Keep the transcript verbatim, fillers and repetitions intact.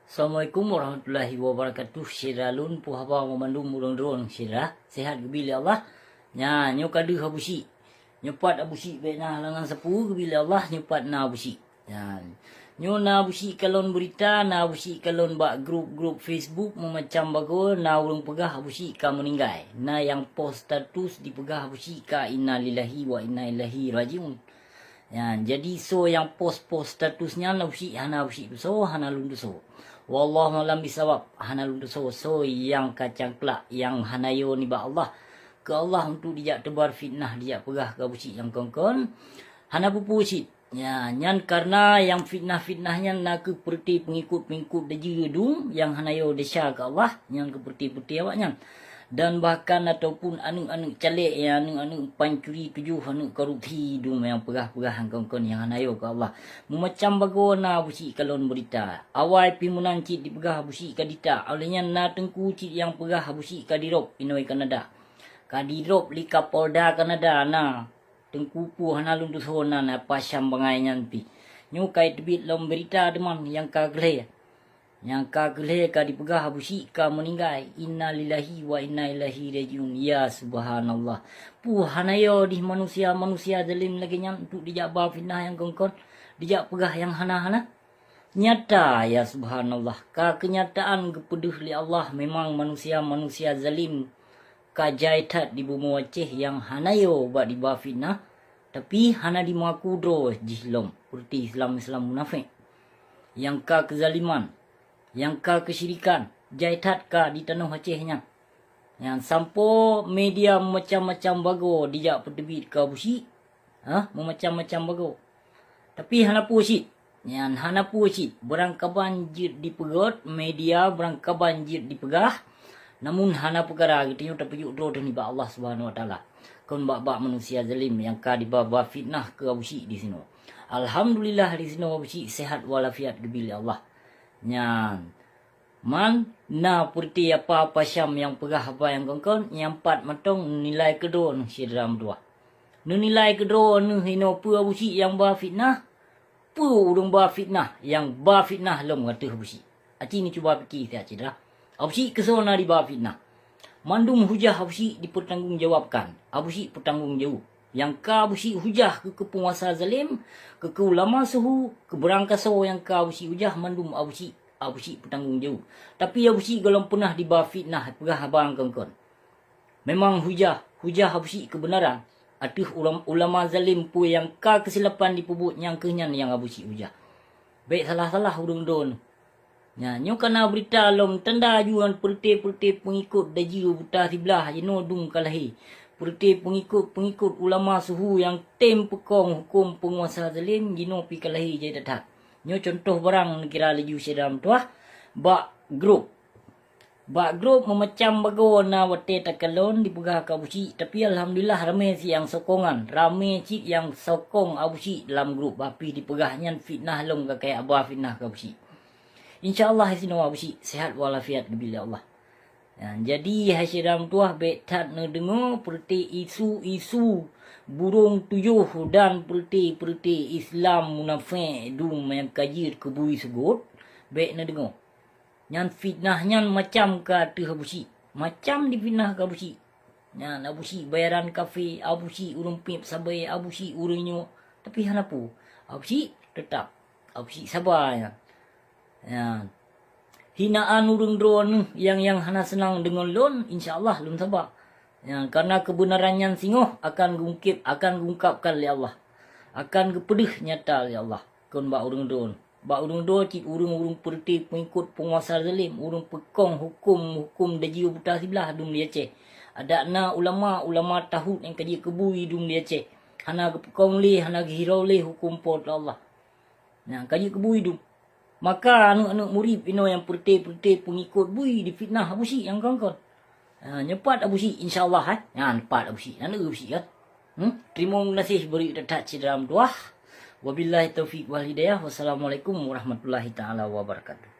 Assalamualaikum warahmatullahi wabarakatuh. Syedara lôn, peue haba banmandum ureuëng droeneuh syedara? Sehat geubi lé Allah. Nyan, nyoe ka deuh Abu Syik. Nyoe pat Abu Syik bék na halangan sapeue geubi lé Allah, nyoe pat na Abu Syik. Nyan. Nyoe na Abu Syik kalon beurita, na Abu Syik kalon bak grup-grup Facebook meumacam bagoe, na ureuëng peugah Abu Syik ka meuninggai. Na nyang post status dipeugah Abu Syik ka innalillahi wa inna ilaihi rajiun. Nyan, jadi soe nyang post-post status nyan Abu Syik hana Abu Syik tusoe, hana lôn tusoe. Wallahu a'lam bisawab, hana lôn tusoe soe nyang ka cangklak nyang hana yo nibak Allah. Keu Allah untuk dijak teubar fitnah, dijak peugah keu Abu Syik nyang kon-kon. Hana peue-peue cit. Ya, nyan karena nyang fitnah-fitnah nyan na keuh peureuté peungikut-peungikut dajih dum nyang hana yo desya keu Allah, nyan keuh peureuté-peureuté awaknyan. Dan bahkan ataupun aneuëk-aneuëk calék, ya, aneuëk-aneuëk pancuri tujoh, aneuëk korupsi dum nyang peugah-peugah nyang kon-kon nyang hana yo keu Allah. Meumacam bagoe na Abu Syik kalon beurita. Awai pih meunan cit dipeugah Abu Syik ka dita. Óh lheueh nyan na teungku cit nyang peugah Abu Syik ka dirôb inoi Kanada. Ka dirôb lé Kapolda Kanada na. Teungku peue hana lôn tusoe na, na pacam bangai nyan pih. Nyoe ka teubiet lom beurita teuma nyang ka keu lhée. Nyang ka keu lhée ka dipeugah Abu Syik ka meuninggai. Innalillahi wa inna ilaihi rajiun. Ya subhanallah. Peue hana yo dih manusia-manusia zalim lagée nyan untuk dijak ba fitnah nyang kon-kon, dijak peugah nyang hana-hana? Nyata, ya subhanallah, ka keunyataan geupeudeuh lé Allah, memang manusia-manusia zalim ka jai that di bumoe Aceh nyang hana yo bak diba fitnah, tapi hana dimaku droe jih lom, peureuté Islam-Islam munafék. Nyang ka keuzaliman, nyang ka keusyirikan, jai that ka di tanoh Aceh nyan. Nyan sampoe media meumacam-macam bagoe dijak peuteubiet keu Abu Syik, ha, meumacam-macam bagoe. Tapi hana peue cit. Nyan hana peue cit. Beurangkaban jeuet dipeugét, media beurangkaban jeuet dipeugah, namun hana peukara geutanyoe tapeujok droe teuh nibak Allah Subhanahu Wa Taala. Kon bak-bak manusia zalim nyang ka diba-ba fitnah keu Abu Syik disinoe. Alhamdulillah, disinoe Abu Syik sehat walafiat geubi lé Allah. Nyan, man na peureuté apa-apa Syam nyang peugah haba nyang kon-kon, nyang pat mantong nilai keudroe neuh syedara meutuwah. Neunilai keudroe neuh inoe peue Abu Syik nyang ba fitnah, peue ureuëng ba fitnah nyang ba fitnah lom ateueh Abu Syik. Aci neucuba pike siat syedara. Abu Syik keusoe na diba fitnah. Mandum hujah Abu Syik dipeutanggong jawabkan. Abu Syik peutanggong jaweueb. Nyang ka Abu Syik hujah keu keupeunguasa zalim, keu, keu ulama suhu, keu beurangkasoe nyang ka Abu Syik hujah mandum Abu Syik, Abu Syik peutanggong jaweueb. Tapi Abu Syik gohlom peunah diba fitnah peugah haba nyang kon-kon. Memang hujah, hujah Abu Syik keubeunaran ateueh ulam-, ulama zalim peue nyang ka keusilapan dipeubuet nyang keuh nyan nyang Abu Syik hujah. Bék salah-salah ureuëng droe neuh. Nyan, nyoe ka na beurita lom tanda aju ngon peureuté-peureuté peungikot dajih buta siblah jinoe dum ka lahé. Peureuté peungikot-peungikot ulama suhu nyang tem peukong huköm peunguasa zalim jinoe pih ka lahé jai that-that. Nyoe cuntoh barang neukira laju syedara meutuwah bak grup. Bak grup meumacam bagoe na watée takalon dipeugah keu Abu Syik, tapi alhamdulillah ramé cit nyang sokongan, ramé cit nyang sokong Abu Syik lam grup, bah pih dipeugah nyan fitnah lom ka kayée haba fitnah keu Abu Syik. Insya Allah disinoe Abu Syik sehat walafiat geubi lé Allah. Nah, jadi hai syedara meutuwah bék that neudeungoe peureuté isu-isu burông tujoh dan peureuté-peureuté Islam munafék dum nyang ka jeuet keu bui seugot, bék neudeungoe. Nyan fitnah nyan macam ka ateueh Abu Syik. Macam difitnah keu Abu Syik. Nyan Abu Syik bayaran kafé, Abu Syik ureuëng piep sabe, Abu Syik ureuëng nyoe. Tapi hana peue. Abu Syik teutap. Abu Syik saba nyan. Nyan. Hinaan ureuëng droe neuh nyang, nyang hana seunang deungon lôn, insya Allah lôn saba. Nyan, karena keubeunaran nyan singoh akan geungkép, akan geungkapkan lé Allah. Akan geupeudeuh nyata lé Allah. Kon bak ureuëng droe neuh. Bak ureuëng droe cit ureuëng-ureuëng peureuté peungikot peunguasa zalim, ureuëng peukong huköm-huköm dajih buta siblah dum di Aceh. Adak na ulama-ulama taghut nyang ka jeuet keu bui dum di Aceh. Hana geupeukong lé, hana geuhirau lé huköm Po teu Allah. Nyan ka jeuet keu bui dum. Maka aneuëk-aneuëk murit inoe nyang peureuté-peureuté peungikot bui difitnah Abu Syik nyang kon-kon. Ha, nyoe pat Abu Syik, insya Allah, eh. Nyan pat Abu Syik. Nyan Abu Syik kan. Hmm? Teurimong geunaséh bri that-that syedara meutuwah. Wabillahi taufiq wal hidayah. Wassalamualaikum warahmatullahi taala wabarakatuh.